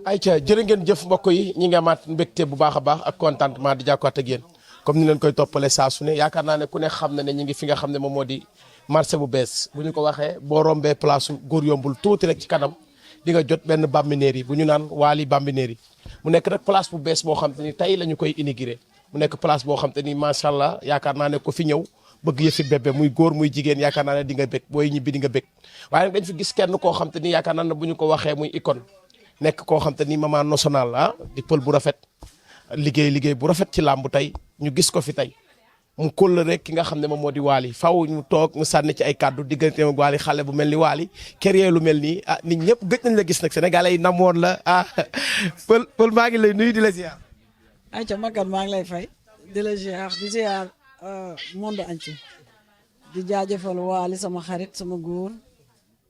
ayca jërë ngeen jëf mbokk yi ñi nga amaat mbégte bu baax a baax ak contentement di jàkkaat ak yéen comme ni leen koy toppale saa su ne yaakaar naa ne ku ne xam na ne ñu ngi fi nga xam ne moom moo di marché bu bees bu ñu ko waxee boo rombee place góor yombul tuuti rek ci kanam di nga jot benn bambineer yi bu ñu naan waali bambineer yi mu nekk rek place bu bees boo xam te ni tey la ñu koy inauguré mu nekk place boo xam te ni macha allah yaakaar naa ne ko fi ñëw bëgg yëfi bébé muy góor muy jigéen yaakaar naa ne di nga bég booy ñibbi di nga bég waaye nag dañ fi gis kenn koo xam te ni yaakaar naa ne bu ñu ko waxee muy icône nekk koo xam te ni maman national ah di pël bu rafet liggéey bu rafet ci làmb tey ñu gis ko fi tey mu kóll rek ki nga xam ne moom moo di waali faw ñu toog mu sànni ci ay kàddu diggante ak waali xale bu mel ni waali kéré lu mel nii ah nit ñëpp gëj nañ la gis nag sénégalais yi namoon la ah pël maa ngi lay nuyu di la ziar. ayca Makan maa ngi lay fay di la ziar di ziar monde entier di jaajëfal waali sama xarit sama góor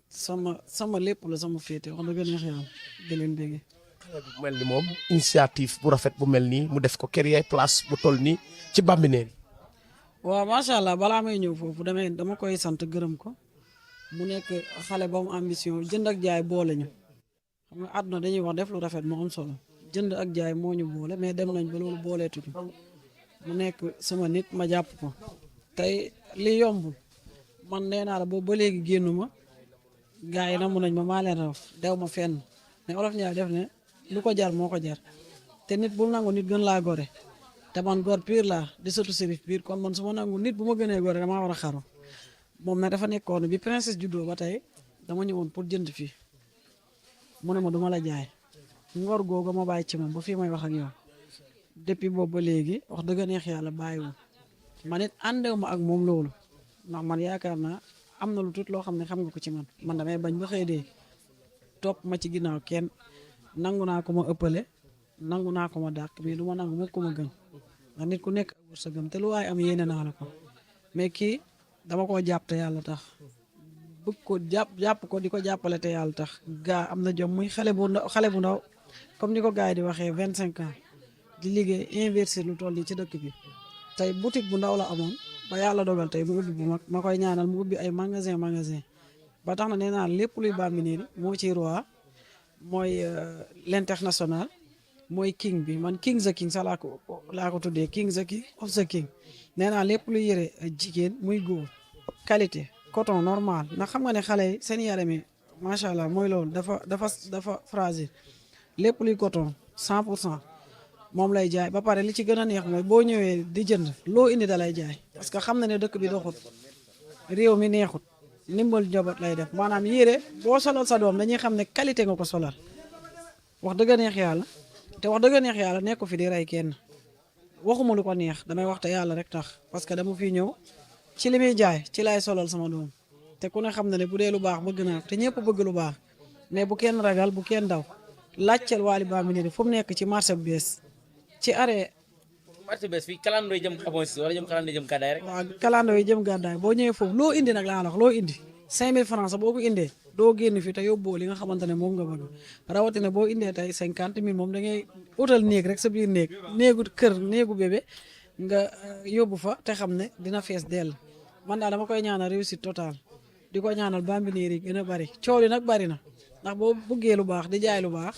sama lépp la sama féete wax dëgg neex yàlla di leen béggee. bu mel ni moom initiative bu rafet bu mel nii mu def ko créer place bu toll nii ci bambineer yi. waaw macha allah balaa may ñëw foofu dama koy sant gërëm ko mu nekk xale ba mu ambition jënd ak jaay boole ñu xam nga àdduna dañuy wax def lu rafet moo am solo jënd ak jaay moo ñu boole mais dem nañ ba loolu booleetuñu mu nekk sama nit ma jàpp ko tey li yombul man nee naa la boobu ba léegi génnu ma gars yi namu nañ ma maa leen raw dew ma fenn ne olof ñaar def ne lu ko jar moo ko jar te nit bul nangu nit gën laa gore te man góor pire laa di sotu sérif pire kon man su ma nangu nit bu ma gënee gore damaa war a xaru moom nag dafa nekkoon bi princesse juddoo ba tey dama ñëwoon pour jënd fii mu ne ma duma la jaay ngor googu ma bàyyi ci moom ba fii may wax ak yow depuis boobu ba léegi wax dëgg neex yàlla bàyyiwul man it àndew ma ak moom loolu ndax man yaakaar naa am na lu tuut loo xam ne xam nga ko ci man damay bañ ba xëy dee topp ma ci ginnaaw kenn nangu naa ko ma ëppale nangu naa ko ma dàq mais du ma nangu moo ko ma gën ndax nit ku nekk ak wërsëgam te lu waaye am yéene naa la ko mais kii dama koo jàpp te yàlla tax bëgg ko jàpp ko di ko jàppale te yàlla tax gaa am na jom muy xale bu ndaw comme ni ko gars yi di waxee 25 ans di liggéey investir lu toll nii ci dëkk bi tey boutique bu ndaw la amoon ba yàlla dogal tey mu ubbi bu mag ma koy ñaanal mu ubbi ay magasin ba tax na nee naa lépp luy bambineer moo ci roi mooy l'international mooy king bi man king the king sax laa ko tuddee king the king of the king nee naa lépp luy yëre jigéen muy góor qualité coton normal ndax xam nga ne xale yi seen yaram yi macha allah mooy loolu dafa fragile lépp luy coton 100% moom lay jaay ba pare li ci gën a neex mooy boo ñëwee di jënd loo indi da lay jaay parce que xam na ne dëkk bi doxut réew mi neexut ndimbal njaboot lay def maanaam yére boo solal sa doom dañuy xam ne qualité nga ko solal wax dëgg neex yàlla te wax dëgg neex yàlla nekk ko fi di rey kenn waxuma lu ko neex damay wax te yàlla rek tax parce que dama fi ñëw ci li muy jaay ci laay solal sama doom te ku ne xam na ne bu dee lu baax bëgg naa te ñëpp bëgg lu baax mais bu kenn ragal bu kenn daw laajteel Waly Bambineer fu mu nekk ci marché bu bees ci arrêt. marché bees fii kalandoo yi jëm xamoon si wala kalandoo yi jëm gàddaay rek. waaw kalandoo yi jëm gàddaay boo ñëwee foofu loo indi nag laa wax loo indi 5000 francs boo ko indee doo génn fii te yóbboo li nga xamante ne moom nga bëgg rawatina boo indee tey 50 000 moom da ngay utal néeg rek sa biir néegu kër néegu bébé nga yóbbu fa te xam ne dina fees dell man daal dama koy ñaanal réussite totale di ko ñaanal Bambineer yi gën a bari coow li nag bari na ndax boo bëggee lu baax di jaay lu baax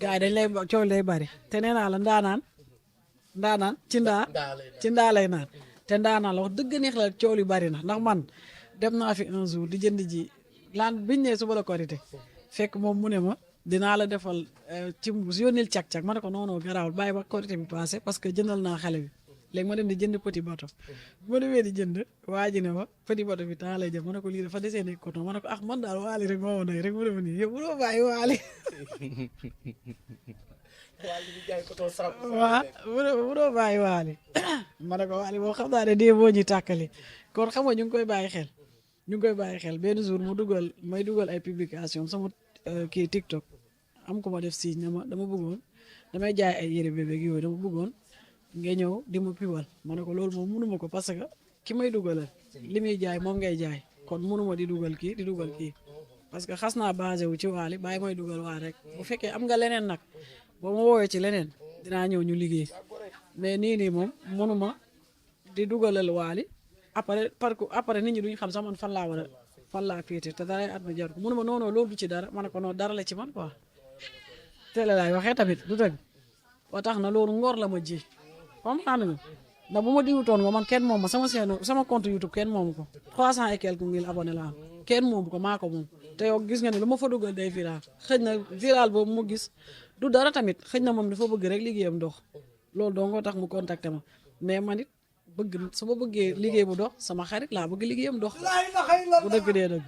gars yi dañ lay coow li day bari te nee naa la ndaanaan ci ndaa lay naan te ndaanaan la wax dëgg neex la coow li bari na ndax man dem naa fi un jour di jënd ji laan biñ ne suba la korité fekk moom mu ne ma dinaa la defal ci mbuus yónnil cag-cag ma ne ko non non garaawul bàyyi ba korité bi passé parce que jëndal naa xale bi léegi ma dem di jënd petit bateau bu ma demee di jënd waa ji ne ma petit bateau bi temps lay jëm ma ne ko lii dafa desee nekk coton ma ne ko ah man daal Waly rek moo ma doy rek mu def nii yow bu doo bàyyi Waly waaw bu doo bàyyi Waly ma ne ko Waly boo xam naa ne dee boo ñuy tàkkali kon xam nga ñu ngi koy bàyyi xel benn jour may dugal ay publication sama kii TikTok am ko ma def si dama bëggoon damay jaay ay yére bébé yooyu dama bëggoon nga ñëw di ma piwal ma ne ko loolu moom mënuma ko parce que ki may dugalal li muy jaay moom ngay jaay kon mënuma di dugal kii parce que xas naa basé wu ci Waly bàyyi may dugal waa rek bu fekkee am nga leneen nag boo ma woowee ci leneen dinaa ñëw ñu liggéey mais nii moom mënuma di dugalal Waly après nit ñi duñ xam sax man fan laa féete te dara at ma jar ko mënuma non loolu du ci dara ma ne ko non dara la ci man quoi. télé laay waxee tamit du dëgg ba tax na loolu ngor la ma ji comprendre nga ndax bu ma diwutoon nga man kenn moom ma sama compte YouTube kenn moomu ko 300 et quelques mille abonnés la am kenn moomu ko maa ko moom te yow gis nga ne lu ma fa dugal day viral xëj na viral boobu mu gis du dara tamit xëj na moom dafa bëgg rek liggéeyam dox loolu doo nga tax mu contacté ma mais man it bëgg su ma bëggee liggéey bu dox sama xarit laa bëgg liggéeyam dox bu dëgg dee dëgg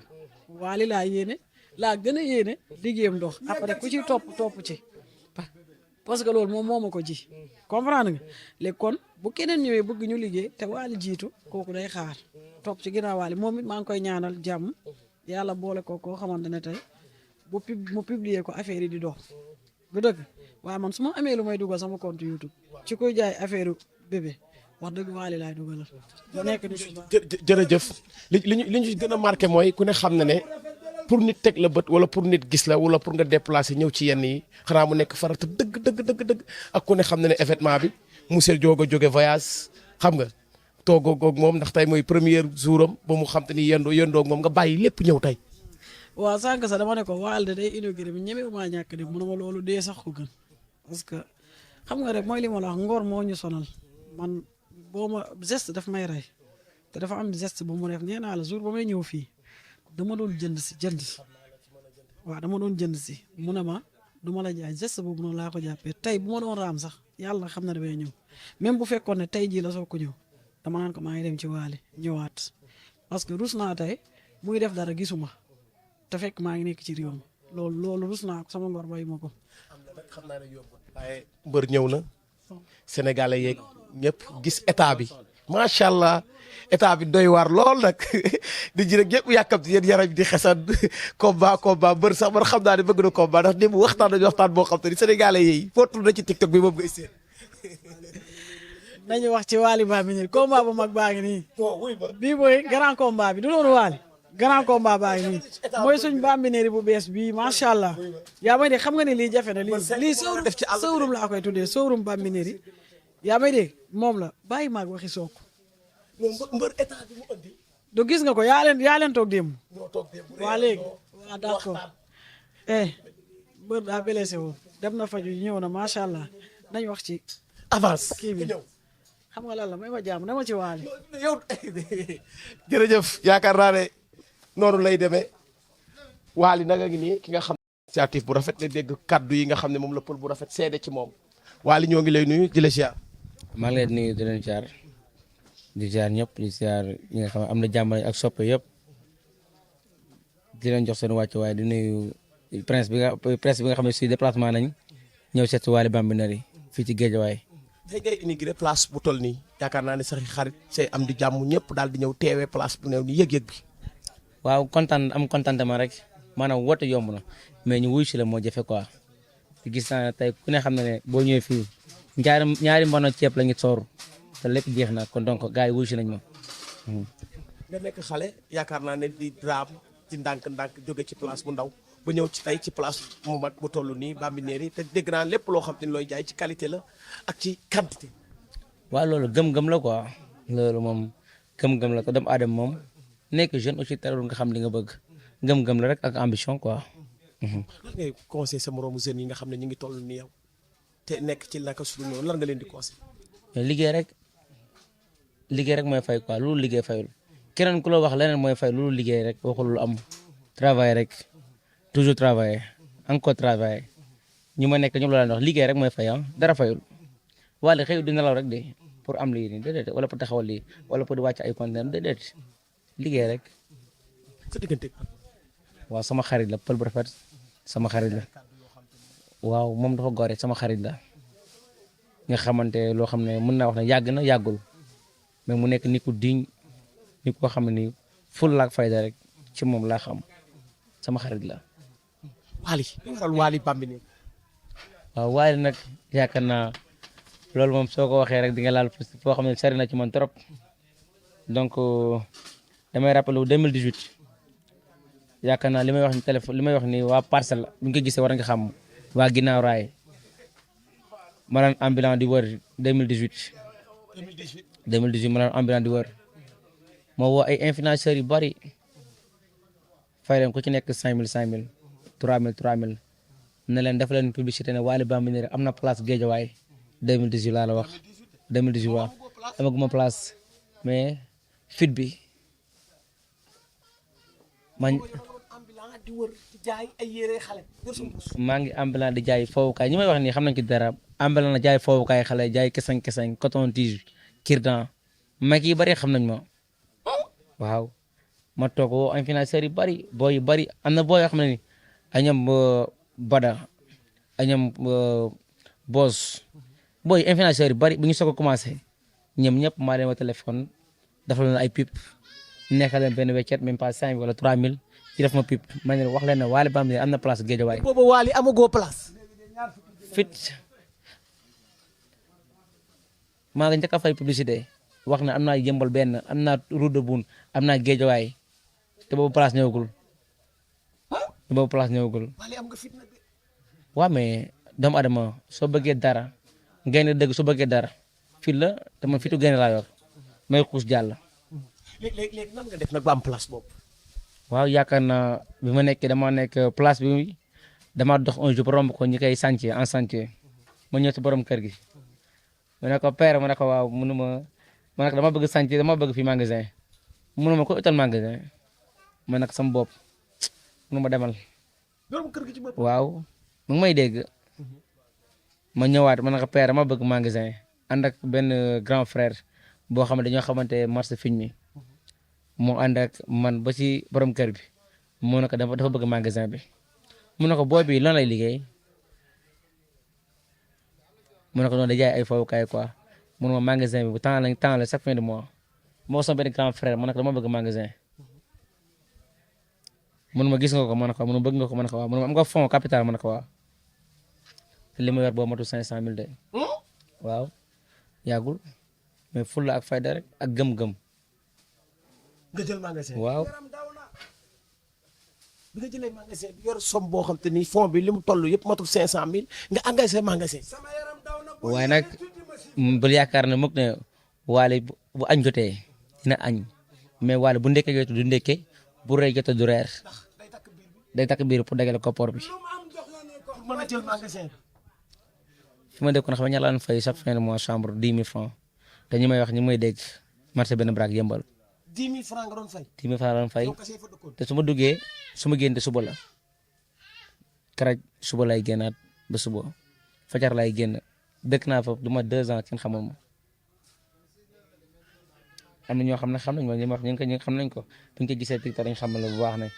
waali laa yéene laa gën a yéene liggéeyam dox après ku ci topp ci parce que loolu moom moo ma ko ji comprendre nga léegi kon bu keneen ñëwee bëgg ñu liggéey te waali jiitu kooku day xaar topp ci ginnaaw waali moom it maa ngi koy ñaanal jàmm yàlla boole ko koo xamante ne tey mu publier ko affaire yi di dox bu dëgg waaye man su ma amee lu may dugal sama compte YouTube ci koy jaay affaire bébé wax dëgg waali laay dugalal. nekk ni jërëjëf li ñu gën a marqué mooy ku ne xam na ne pour nit teg la bët wala pour nit gis la wala pour nga déplacer ñëw ci yenn yi xanaa mu nekk farata dëgg ak ku ne xam na ne événement bi monsieur Diop a jóge voyage xam nga toogoog moom ndax tey mooy premier jour am ba mu xam te ni yëndoog moom nga bàyyi lépp ñëw tey. waaw sànq sax dama ne ko waal de day inauguré bi ñeme maa ñàkk de mu ne ma loolu dee sax ko gën parce que xam nga rek mooy li ma la wax ngor moo ñu sonal man boo ma geste daf may rey te dafa am geste bu mu def nee naa la jour ba may ñëw fii dama doon jënd waaw dama doon jënd si mu ne ma du ma la jaay geste boobu noonu laa ko jàppee tey bu ma doon raam sax yàlla xam na damay ñëw même bu fekkoon ne tey jii la soo ko ñëw dama naan ko maa ngi dem ci waali ñëwaat parce que rus naa tey muy def dara gisuma te fekk maa ngi nekk ci réew mi loolu rus naa ko sama ngor bayu ma ko. xam naa ne yomb waaye mbër ñëw na sénégalais yeeg ñëpp gis état bi macha allah état bi doy waar lool nag di ji rek yëpp yàkkamti yéen yaram di xesan combat mbër sax man xam naa ne bëgg na combat ndax démb waxtaan nañu waxtaan boo xam te ni sénégalais yi footul na ci TikTok bi moom ngay seen. nañu wax ci Waly Bambilor combat bu mag baa ngi nii. bii mooy grand combat bi du loolu Waly. grand combat baa ngi nii mooy suñ Bambilor bu bees bii macha allah yaa may dégg xam nga ne lii jafe na lii sowrum laa koy tuddee sowrum Bambilor yaa may dégg moom la bàyyi maag waxi sook mbër état bi mu andi. du gis nga ko yaa leen toog démb. waa léegi waa d'accord mbër daa blessé woon dem na faju ñëw na macha allah nañ wax ci avance kii bi xam nga lan la may ma jàmm dama ci Waly. yow jërëjëf yaakaar naa ne noonu lay demee Waly nanga ngi nii ki nga xam initiative bu rafet nga dégg kaddu yi nga xam ne moom la pël bu rafet seede ci moom Waly ñoo ngi lay nuyu di la ziar. maa ngi leen di nuyu di leen ziar di ziar ñëpp di ziar ñi nga xam ne am na jàmm ak soppe yëpp di leen jox seen wàcc waaye di nuyu presse bi nga xam ne si déplacement nañ ñëw seet si Waly Bambilor yi fii ci Guédiawaye. tey ngay inauguré place bu toll nii yaakaar naa ne sax xarit say am di jàmm ñëpp daal di ñëw teewee place bu néew nii yëg-yëg bi. waaw contentement rek maanaam woote yomb na mais ñu wuy si la moo jafe quoi te gis naa ne tey ku ne xam na ne boo ñëwee fii ñaari mbono ceeb la ngi sooru te lépp jeex na kon donc gars yi wuy si nañ ma. nga nekk xale yaakaar naa ne di raam ci ndànk-ndànk jóge ci place bu ndaw ba ñëw ci tey ci place mu mag bu toll nii Bambilor yi te dégg naa lépp loo xam ne looy jaay ci qualité la ak ci quantité. waaw loolu gëm-gëm la quoi loolu moom gëm-gëm la ko dem aadama moom nekk jeune aussi terewul nga xam li nga bëgg gëm-gëm la rek ak ambition quoi. lan ngay conseil sa moroomu jeunes yi nga xam ne ñu ngi toll nii yow te nekk ci naka suñu noonu lan nga leen di conseil. liggéey rek mooy fay quoi loolu liggéey fayul keneen ku la wax leneen mooy fay loolu liggéey rek waxul lu am travail rek toujours travailler encore travailler ñu ma nekk ñoom la wax liggéey rek mooy fay dara fayul Waly xëy di nelaw rek de pour am lii nii déedéet wala pour taxawal lii wala pour di wàcc ay conteneur déedéet liggéey rek. sa diggante. waaw sama xarit la pël bu rafet sama xarit la waaw moom dafa gore sama xarit la nga xamante loo xam ne mën naa wax ne yàgg na yàggul mais mu nekk nit ku diñ nit koo xam ne nii ful laak fayda rek ci moom laa xam sama xarit la. Waly Bambilor. waaw Waly nag yaakaar naa loolu moom soo ko waxee rek di nga laal foo xam ne sori na ci man trop donc damay rappelé wu 2018 yaakaar naa li may wax ni téléphone li may wax ni waa parcelle bu ñu ko gisee war nga xam waa ginnaaw raay ma daan ambulant di wër 2018 ma daan ambulant di wër moo woo ay influenceurs yu bari fay leen ku ci nekk 5000 3000 ne leen def leen publicité ne Wally Bambey am na place Guédiawaye 2018 laa la wax 2018 waaw amaguma place mais fit bi man maa ngi ambulant di jaay fowukaay ñi may wax nii xam nañ ci dara ambulant na jaay fowukaay xale jaay keseng coton tige kirdan mag yi bari xam nañ ma waaw ma toog woo influenceurs yu bari booy yu bari am na booy yoo xam ne ni ay ñoom Bada ay ñoom Boss booy influenceurs yu bari bu ñu soog a commencé ñoom ñëpp maa leen wa téléphone dafa leen ay pip nekkal leen benn weccet même pas 5 wala 3000 ci def ma pip ma ne wax leen ne Wally Bambey am na place Guédiawaye. boobu Wally amagoo place. fit maa ngi njëkk a fay publicité wax ne am naa yëmbal benn am naa route de Boune am naa Guédiawaye te boobu place ñëwagul te boobu place ñëwagul. waaw mais doomu adama soo bëggee dara gaynde dëgg soo bëggee dara fit la te man fitu gaynde laa yor may xuus jàll. léegi nan nga def nag ba am place boobu. waaw yaakaar naa bi ma nekkee dama nekk place bi dama dox un jour ba romb ko ñi koy chantier en chantier ma ñëw si borom kër gi. ma ne ko père ma ne ko waaw munuma ma ne ko dama bëgg chantier dama bëgg fi magasin munuma ko utal magasin ma ne ko sama bopp munuma demal. borom kër gi ci bopp. waaw mu ngi may dégg ma ñëwaat ma ne ko père dama bëgg magasin ànd ak benn grand frère boo xam ne dañoo xamante marché fiñ mi mu ànd ak man ba ci borom kër bi mu ne ko dafa bëgg magasin bi mu ne ko booy bi lan lay liggéey mu ne ko noonu da jaay ay fowukaay quoi mu ne ma magasin bi bu temps la chaque fin de mois moo sama benn grand frère mu ne ko dama bëgg magasin mu ne ma gis nga ko ma ne ko mu ne bëgg nga ko ma ne ko waaw mu ne ma am nga fond capital ma ne ko waaw te li ma yor boo matu 500 000 de waaw yàggul mais fulla ak fayda rek ak gëm-gëm. nga jël magasin waaw. bi nga jëlee magasin bi yor somme boo xam te ni fond bi li mu toll yëpp matul 500000 nga engagé magasin. waaye nag bul yaakaar ne mukk ne Wally bu añ jotee dina añ mais Wally bu ndekkee jotee du ndekkee bu rey jotee du reer day takk biir pour dagale koppor bi. mën a jël magasin bi. fi ma dëkkoon xam nga ñaar laa fay chaque fin de mois chambre 10 000 francs te ñi may wax ñi may dégg marché benn braak yëmbal. 10 000 francs nga doon fay. 10 000 francs la doon fay te su ma duggee su ma génn suba la karaj suba lay génnaat ba suba fajar lay génn dëkk naa fa du ma 2 ans kenn xamul ma am na ñoo xam ne xam nañ ma li ma wax ñu xam nañ ko bu ñu ko gisee TikTok dañu xamal bu baax ne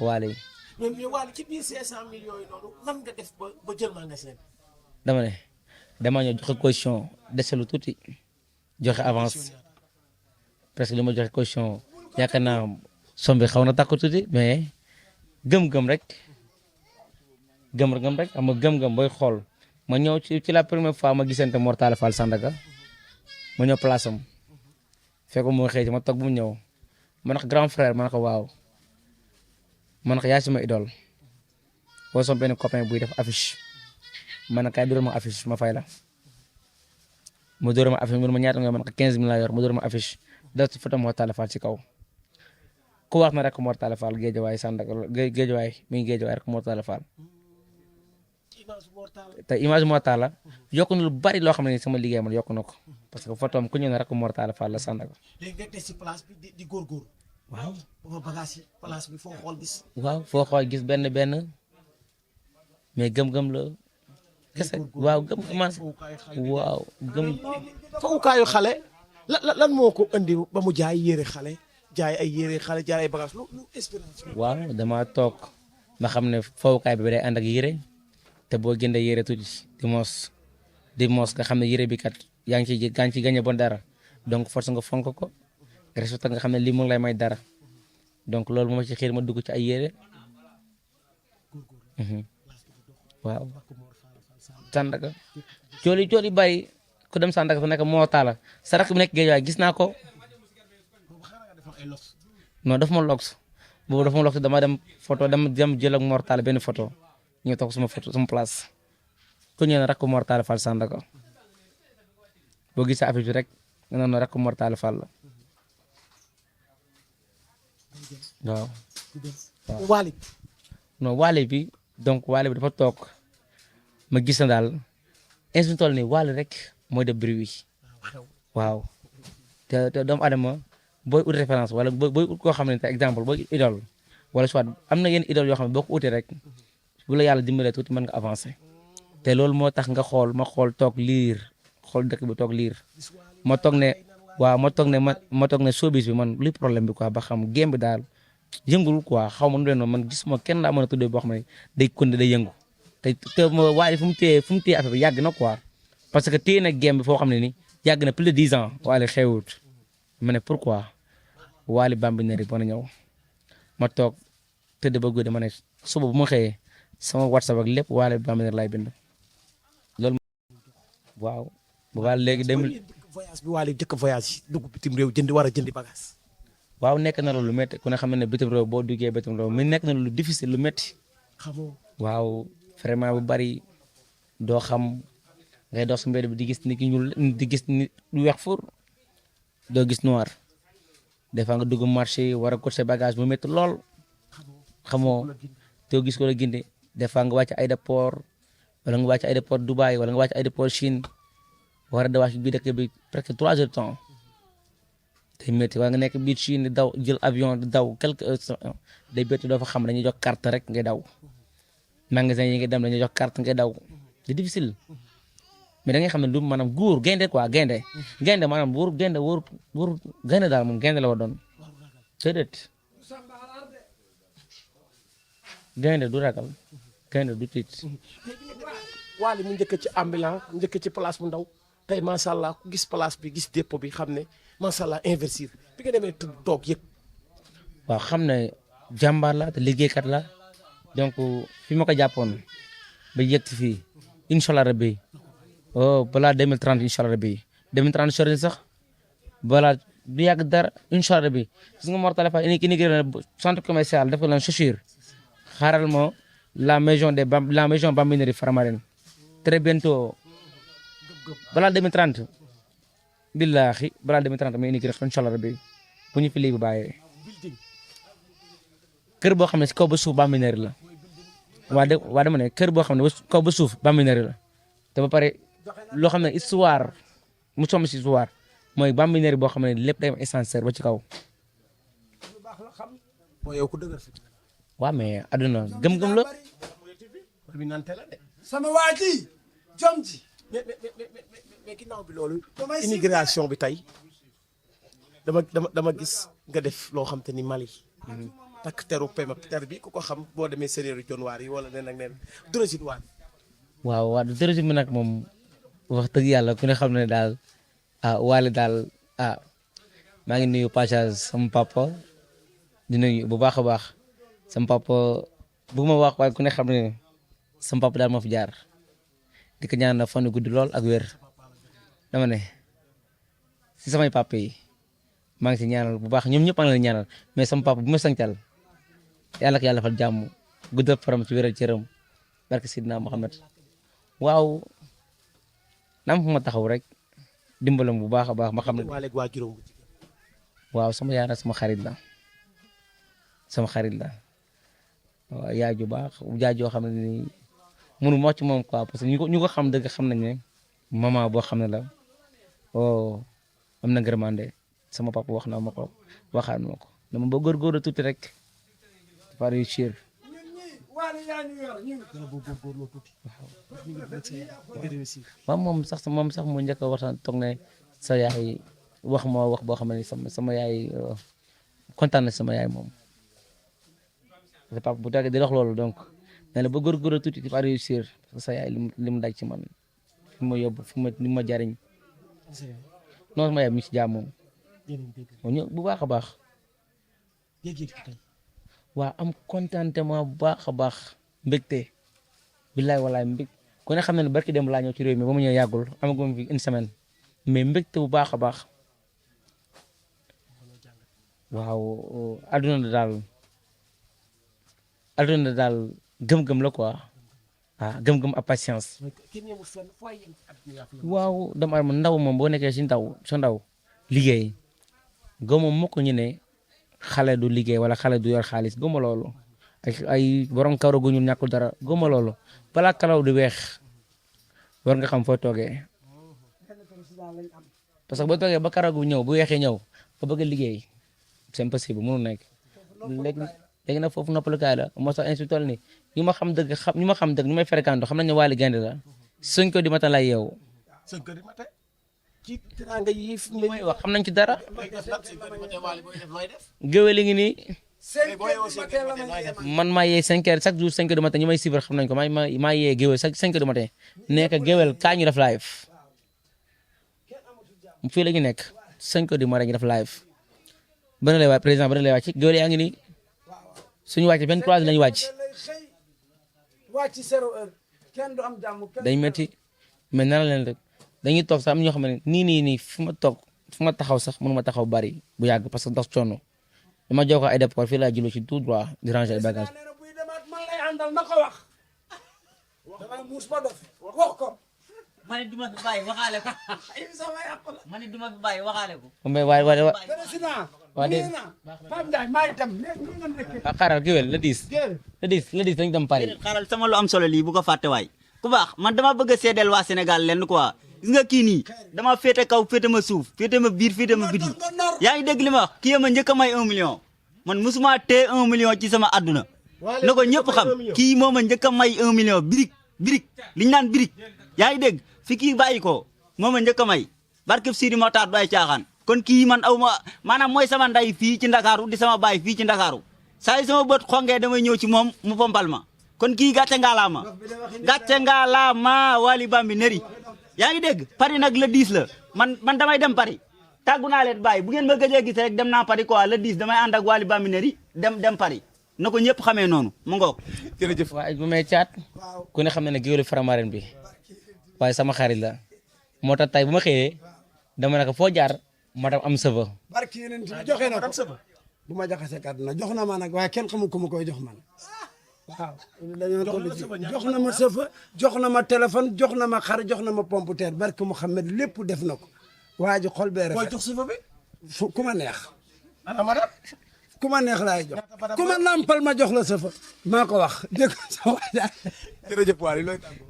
Wally. mais Wally ci biir 500 millions yooyu noonu lan nga def ba jël magasin bi. dama ne dama ñëw joxe caution dese lu tuuti joxe avance presque li ma joxe caution yaakaar naa somme bi xaw na takku tuuti mais gëm-gëm rek xam nga gëm-gëm booy xool ma ñëw ci la première fois ma gisante Mor Talla Fall Sandaga ma ñëw place am fekk mu xëy ci ma toog bu mu ñëw ma ne ko grand frère ma ne ko waaw ma ne ko yaa sama idole boo sama benn copain buy def affiche ma ne kaay dóor ma affiche ma fay la mu dóor ma affiche mu ne ma ñaata nga ma ne ko 15000 laa yor mu dóor ma affiche def ci photo Mor Talla Fall ci kaw ku wax na rek Mor Talla Fall Guédiawaye Sandaga Guédiawaye mi ngi Guédiawaye rek Mor Talla Fall te image Mor Talla yokku na lu bari loo xam ne sama liggéey man yokku na ko parce que photo am ku ñëw na rek Mor Talla Fall la Sandaga. léegi nga des ci place bi di góorgóorlu. waaw. ba bagage yi place bi foo xool gis. waaw foo xool gis benn mais gëm-gëm la. kese waaw gëm man waaw gëm. fowukaayu xale lan moo ko andi ba mu jaay yére xale jaay ay yére xale jaay ay bagage lu expérience. waaw dama toog ma xam ne fowukaay bi day ànd ak yére te boo jëndee yére tuuti di mos nga xam ne yére bi kat yaa ngi ci gagné bon dara donc force nga fonk ko respecté nga xam ne lii mu ngi lay may dara donc loolu moo ci xiir ma dugg ci ay yére. waaw. Sandaga cooli bàyyi ku dem Sandaga fa nekk Mor Talla sarak bi nekk Guédiawaye gis naa ko non daf ma lox boobu daf ma lox dama dem photo dem jël ak Mor Talla benn photo ñu toog suma place ku ñëw na rakk Mor Talla Fall Sandaga boo gisee affiche bi rek nga naan rakk Mor Talla Fall la waaw. Wally. non Wally bi donc Wally bi dafa toog ma gis na daal instant toll nii Wally rek mooy def bruit wi waaw te doomu adama booy ut référence wala booy ut koo xam ne par exemple booy idole wala soit am na yenn idole yoo xam ne boo ko utee rek bu la yàlla dimbalee tuuti mën nga avancer te loolu moo tax nga xool ma xool toog liir xool dëkk bi toog liir ma toog ne waaw ma toog ne showbiz bi man luy problème bi quoi ba xam game bi daal yëngul quoi xaw ma nu leen man gisuma kenn laa mën a tuddee boo xam ne day konde day yëngu te waaye fu mu téye affaire bi yàgg na quoi parce que téye na game bi foo xam ne ni yàgg na plus de 10 ans Wally xewut ma ne pourquoi Wally Bambilor mën a ñëw ma toog tëdd ba guddi ma ne suba bu ma xëyee sama WhatsApp ak lépp Wally Bambilor laay bind loolu waaw bu Wally léegi voyage bi Wally jëkk voyage yi dugg bitim réew war a jëndi bagage waaw nekk na lu métti ku ne xam ne bitim réew boo duggee bitim réew mi nekk na lu difficile lu métti waaw vraiment bu bari doo xam ngay dox su mbedd bi di gis nit ki ñuul di gis nit lu weex fur doo gis noir des fois nga dugg marché war a course bagage bu métti lool xamoo doo gis ko la ginde des fois nga wàcc aéroport wala nga wàcc aéroport Dubaï wala nga wàcc aéroport Chine war a dawaat bi dëkk bi presque 3 heures de temps day métti waaye nga nekk biir Chine di daw jël avion di daw quelques heures day métti doo fa xam dañuy jox carte rek ngay daw magasin yi ngay dem dañuy jox carte ngay daw c'est difficile mais da ngay xam ne du maanaam góor gaynde quoi gaynde maanaam wóor gaynde daal moom gaynde la war doon déedéet gaynde du ragal gaynde du tiit. Wally mu njëkk ci ambulant njëkk ci place bu ndaw tey macha allah ku gis place bi gis dépôt bi xam ne macha allah investir bi nga demee toog yëg. waaw xam ne jàmbaar la te liggéeykat la donc fi ma ko jàppoon ba yëg ci fii incha allah rabbi balaa 2030 incha allah rabbi 2030 sori sax balaa du yàgg dara incha allah rabbi gis nga Mor Talla Fall inigré na centre commercial def ko lan chaussure xaaral ma la maison Bambilor Faramareen très bientôt balaa 2030 billaahi balaa 2030 ma inigré incha allah rabbi bu ñu fi lii bu bàyyee kër boo xam ne si kaw ba suuf Bambilor la waa dama ne kër boo xam ne kaw ba suuf Bambilor la te ba pare loo xam ne histoire mu somb si histoire mooy Bambilor boo xam ne lépp day am ascenseur ba ci kaw. waaw mais àdduna gëm-gëm la. sama waa ji jom ji. mais ginnaaw bi loolu. immigration bi tey dama gis nga def loo xam te ni Mali. takk teru pema ter bi ku ko xam boo demee séeréeru jonwaar yi wala nen ak nen dërësit waan. waaw dërësit bi nag moom wax dëgg yàlla ku ne xam ne daal Wally daal maa ngi nuyu passage sama papa di nuyu bu baax a baax sama papa bu ma wax waaye ku ne xam ne sama papa daal moo fi jaar di ko ñaan fan yu gudd lool ak wér dama ne si samay papa yi maa ngi si ñaanal bu baax ñoom ñëpp a ngi leen ñaanal mais sama papa bu ma sancal yàlla ko yàlla fal jàmm guddal faram ci wéral cëram barke Sidina Mohamed waaw naam fu ma taxaw rek dimbalam bu baax a baax ma xam ne waaw sama yaay nag sama xarit la waaw yaay ju baax yaay joo xam ne ni mënu ma ci moom quoi parce que ñu ko xam dëgg xam nañ ne maman boo xam ne la am na ngërmande sama papa wax na ma ko waxaat ma ko dama ba góorgóorlu tuuti rek dafa réussir waaw moom sax mu njëkk a waxtaan toog ne sa yaay wax ma wax boo xam ne sama yaay kontaan na sama yaay moom sa papa bu tàggee di wax loolu donc nee na ba góorgóorlu tuuti dafa réussir parce que sa yaay li mu daj ci man fi ma yóbbu li ma jariñ non sama yaay mi ci jàmm moom bu baax a baax waaw am contentement bu baax a baax mbégte billaay walaay mbég ku ne xam ne barki dem laa ñëw ci réew mi ba mu ñëw yàggul amagum fi une semaine mais mbégte bu baax a baax waaw adduna daal gëm-gëm la quoi gëm-gëm ak patience waaw dama am ndaw moom boo nekkee si sa ndaw liggéey gëmoo mukk ñu ne xale du liggéey wala xale du yor xaalis gëma loolu ay borom kawar gu ñu ñàkkul dara gëma loolu balaa kalaw di weex war nga xam foo toogee parce que boo toogee ba karagu ñëw bu weexee ñëw ba bëgg a liggéey c'est impossible mënul nekk léegi nag foofu noppalukaay la moo tax inspecteur ni ñu ma xam dëgg ñu may fréquenté xam nañ ne Wally gaynde la 5 heures du matin lay yeewu 5 heures du matin ci teraanga yi fi mu mooy wax xam nañ ci dara lay def lan 5 heures du matin Wally booy def looy def géwél yi ngi nii boo yeewoo 5 heures du matin looy def man maa yee 5 heures chaque jour 5 heures du matin ñu may suivre xam nañ ko maa yee géwél chaque 5 heures du matin nekk géwél kaa ñu def live fii la ñu nekk 5 heures du matin ñu def live bana lay wàcc président bana lay wàcc géwél yaa ngi nii suñu wàcc 23 lañu wàcc day métti mais nana leen rek dañuy toog sax am ñoo xam ne nii fu ma taxaw sax mënu ma taxaw bari bu yàgg parce que ndax coono dama jox ko ay déport fii laa jullu ci tout droit di ranger ay bagages ma ne duma fi bàyyi waxaale ko ma ne duma fi bàyyi waxaale ko. mais waaye xaaral géwél le 10 dañu dem Paris. xaaral sama lu am solo lii bu ko fàtte waay ku baax man dama bëgg a seedeel waa Sénégal lenn quoi gis nga kii nii dama féete kaw féete ma suuf féete ma biir féete ma biti yaa ngi dégg li ma wax kii ma njëkk a may 1 million man musuma tee 1 million ci sama àdduna na ko ñëpp xam kii moo ma njëkk a may 1 million birik li ñu naan birik yaa ngi dégg fi kii bàyyi ko moo ma njëkk a may barkeb Sidi Mokhtar du ay caaxaan kon kii man aw ma maanaam mooy sama nday fii ci Ndakaaru di sama baay fii ci Ndakaaru saa yi sama bët xongee damay ñëw ci moom mu pompal ma kon kii gàcce ngaa laama Wally Bambilor yaa ngi dégg Paris nag le 10 la man damay dem Paris tàggu naa leen bàyyi bu ngeen ma gëjee gis rek dem naa Paris quoi le 10 damay ànd ak Wally Bambilor dem Paris na ko ñëpp xamee noonu mu ngoog. jërëjëf waaye bu may caat ku ne xam ne ne géwélu Faramaren bi waaye sama xarit la moo tax tey bu ma xëyee dama ne ko foo jaar ma tam am sëfa. barki yeneen ci joxe na ko bu ma jaxasee kàddu jox na ma nag waaye kenn xamul ku ma koy jox man waaw. dañoo toll ci jox na ma sëfa jox na ma téléphone jox na ma xar jox na ma pompe terre barki Mouhamed lépp def na ko waa ji xol bee rafet. booy jox sëfa bi. fu ku ma neex. ana ma def. ku ma neex laay jox ku ma nampal ma jox la sëfa maa ko wax dégg nga sa waa jërëjëf Wally looy tàggoo.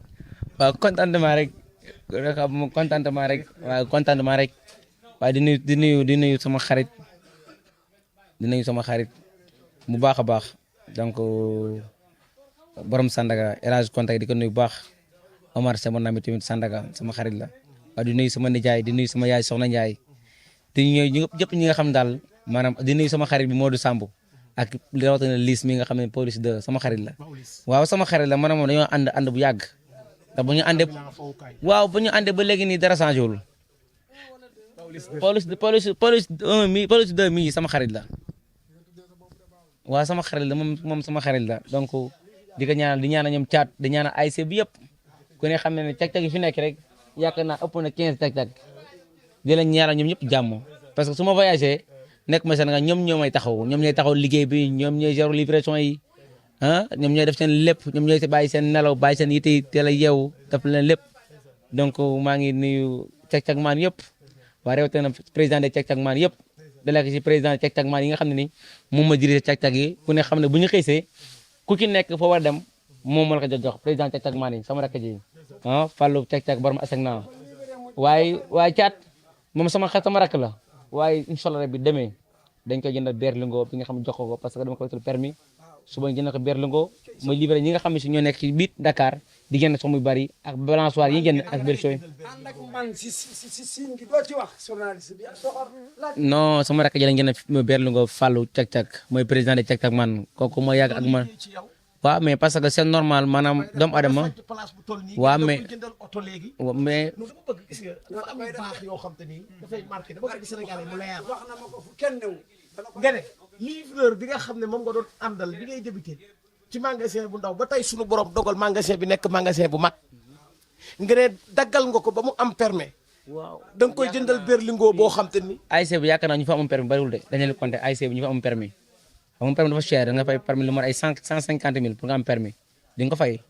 waaw contentement rek waaw contentement rek waaye di nuyu sama xarit bu baax a baax donc borom Sandaga El Hadj Kontak di ko nuyu bu baax Omar sama nami tamit Sandaga sama xarit la waaye di nuyu sama nijaay di nuyu sama yaay Soxna Njaay di nuyu ñëpp ñi nga xam daal maanaam di nuyu sama xarit bi Modou Samb ak li rawatina Liis mi nga xam ne police de sama xarit la waaw sama xarit la maanaam dañoo ànd bu yàgg ndax bu ñu àndee ba léegi nii dara changé wul police 2 mi sama xarit la waaw sama xarit la moom sama xarit la donc di ko ñaanal di ñaanal ñoom caat di ñaanal ASC bi yëpp ku ne xam ne cag-cag yi fi nekk rek yaakaar naa ëpp na 15 cag-cag di leen ñaanal ñoom ñëpp jàmm parce que su ma voyagé nekk ma Sénégal ñoom ñoo may taxaw ñoom ñooy taxaw liggéey bi ñoom ñooy gérer livraison yi ñoom ñooy def seen lépp ñoom ñooy bàyyi seen nelaw bàyyi seen yitte yi teel a yeewu def leen lépp donc maa ngi nuyu cag-cag maan yëpp waa rawatina président de cag-cag maan yëpp dalee ko ci président de cag-cag maan yi nga xam ne ni moom ma dirigé cag-cag yi ku ne xam ne bu ñu xëysee ku ci nekk foo war a dem moom moo la ko jox président cag-cag maan yi sama rakk ji Fallou cag-cag borom asek naa waaye caat moom sama rakk la waaye incha allah rabbi demee dañ koy jëndal berlingo bi nga xam ne jox ko parce que dama koy wutal permis suba ñu jënd ko berlingo mooy livré ñi nga xam ne si ñoo nekk ci biir Dakar di génn sox muy bari ak balançoire yi génn ak berceau yi. ànd ak man si siin gi doo ci wax journaliste bi non sama rakk ji lañ jënd berlingo Fallou cag-cag mooy président de cag-cag man kooku mooy yàgg ak man waaw mais parce que c'est normal maanaam doomu adama waaw mais dafa am baax yoo xam te ni dafay marqué dama bëgg Sénégalais mu leer wax na ma ko fu kenn new nga ne livreur bi nga xam ne moom nga doon àndal bi ngay débuté ci magasin bu ndaw ba tey sunu borom dogal magasin bi nekk magasin bu mag nga ne daggal nga ko ba mu am permis waaw da nga koy jëndal berlingo boo xam te ni ASC bi yaakaar naa ñu fa amul permis bariwul de dañu leen compté ASC bi ñu fa amul permis dafa cher da nga fay permis lu mat ay 150 000 pour nga am permis di nga ko fay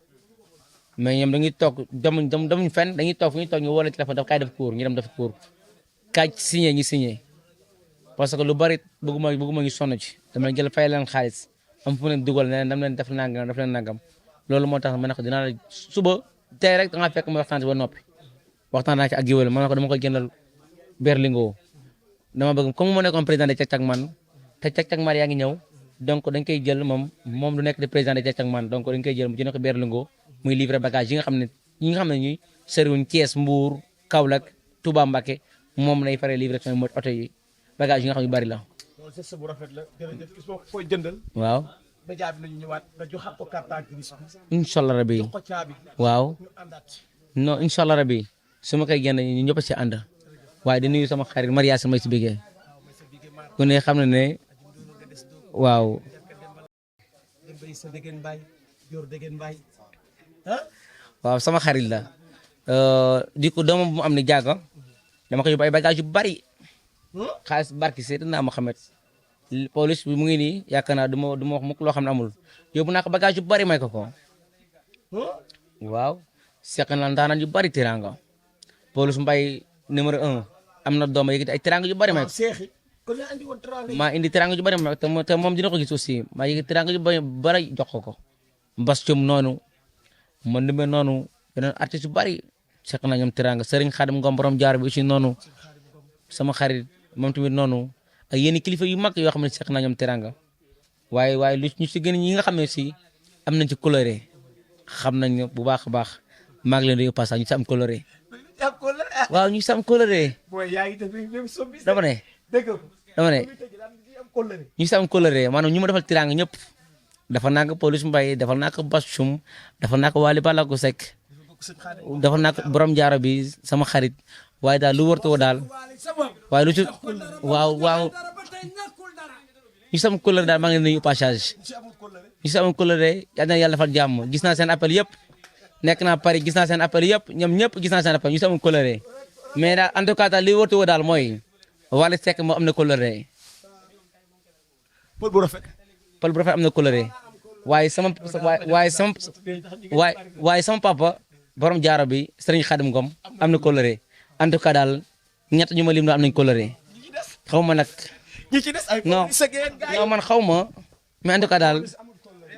mais ñoom dañuy toog demuñ fenn dañuy toog fu ñuy toog ñu woo la téléphone daf kaay def cours ñu dem def cours kaay signé ñu signé parce que lu bari bëgguma ñu sonn ci dama leen jël fay leen xaalis am fu mu leen dugal ne dam leen def nangam loolu moo tax ma ne ko dinaa la suba tey rek da ngaa fekk ma waxtaan si ba noppi waxtaan naa ci ak géwél ma ne ko dama koy jëndal berlingo dama bëgg comme mu nekkoon président de Cag-Cag man te Cag-Cag man yaa ngi ñëw donc dañ koy jël moom du nekk de président de Cag-Cag man donc dañ koy jël mu jënd ko berlingo muy livrer bagage yi nga xam ne ñuy sëriwuñ Thiès Mbour Kaolack Touba Mbacké moom lay faree livrer sama oto yi bagage yi nga xam ne yu bari la. loolu c'est bu rafet la jërëjëf gis nga koy jëndal. waaw. média bi nañu ñëwaat nga joxaat ko carte grise bi. incha allah rabi jox ko caabi. waaw ñu àndaat. non incha allah rabi su ma koy génn ñu ñëpp si ànd waaye di nuyu sama xarit Maria may si bégee ku ne xam na ne waaw. waaw sama xarit la di ko doomam bu mu am ni jaaga dama ko yóbbu ay bagage yu bari xaalis barki Seydina Mohamed police bi mu ngi nii yaakaar naa du ma wax mukk loo xam ne amul yóbbu naa ko bagage yu bari may ko waaw seq na ndaanaan yu bari teraanga police mbay numéro 1 am na dooma yëkkati ay teraanga yu bari may ko maa indi teraanga yu bari may ko te moom dina ko gis aussi maa yëkkati teraanga yu bari jox ko Bas Thium noonu man numéro noonu yeneen artiste yu bari seq na ñoom teraanga Serigne Khadim Ngom borom jaar bi aussi noonu sama xarit moom tamit noonu ak yenn kilifa yu mag yoo xam ne seq na ñoom teraanga waaye lu ñu si gën ñi nga xam ne si am nañ ci coloré xam nañ bu baax a baax maa ngi leen di passage ñu si am coloré waaw ñu si am coloré dama ne ñu si am coloré maanaam ñu ma defal teraanga ñëpp defal naa ko police Mbaye defal naa ko Bas Thium defal naa ko Wally Ballago Seck defal naa ko borom jaaro bi sama xarit waaye daal lu wërtoo daal waaye lu ci waaw ñu sam couleur daal maa ngi leen di nuyu passage ñu sam couleur yal na yàlla defal jàmm gis naa seen appel yëpp nekk naa Paris gis naa seen appel yëpp ñoom ñëpp gis naa seen appel ñu sam couleur mais daal en tout cas daal li wërtoo daal mooy Wally Seck moo am na couleur pël bu rafet am na couleur waaye sama papa borom jaaro bi Serigne Khadim Ngom am na couleur en tout cas daal ñett ñu ma lim na am nañ coloré xaw ma nag non man xaw ma mais en tout cas daal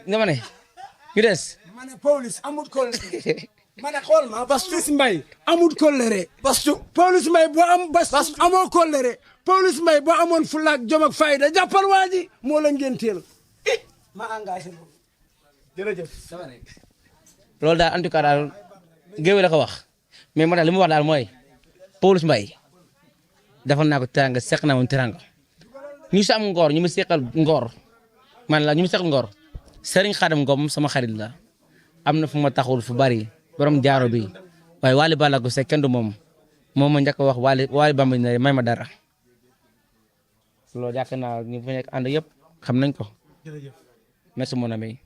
dama ne ñu des. ma ne police amul coloré ma ne xool ma Police Mbaye amul coloré Police Mbaye boo am amoo coloré Police Mbaye boo amoon fulla ak jom ak fayda jàppal waa ji moo la ngénteel ma engagé moom jërëjëf. loolu daal en tout cas daal géewe la ko wax mais man daal li mu wax daal mooy Police Mbaye defal naa ko teranga seq naa moom teranga ñu si am ngor ñu ma seqal ngor man la ñu ma seqal ngor Serigne Khadim Ngom sama xarit la am na fu ma taxul fu bari borom jaaro bi waaye Wally Ballago Seck kenn du moom ma njëkk a wax Wally Bamba ne may ma dara loolu yaakaar naa ñu fa nekk ànd yëpp xam nañ ko merci mon ami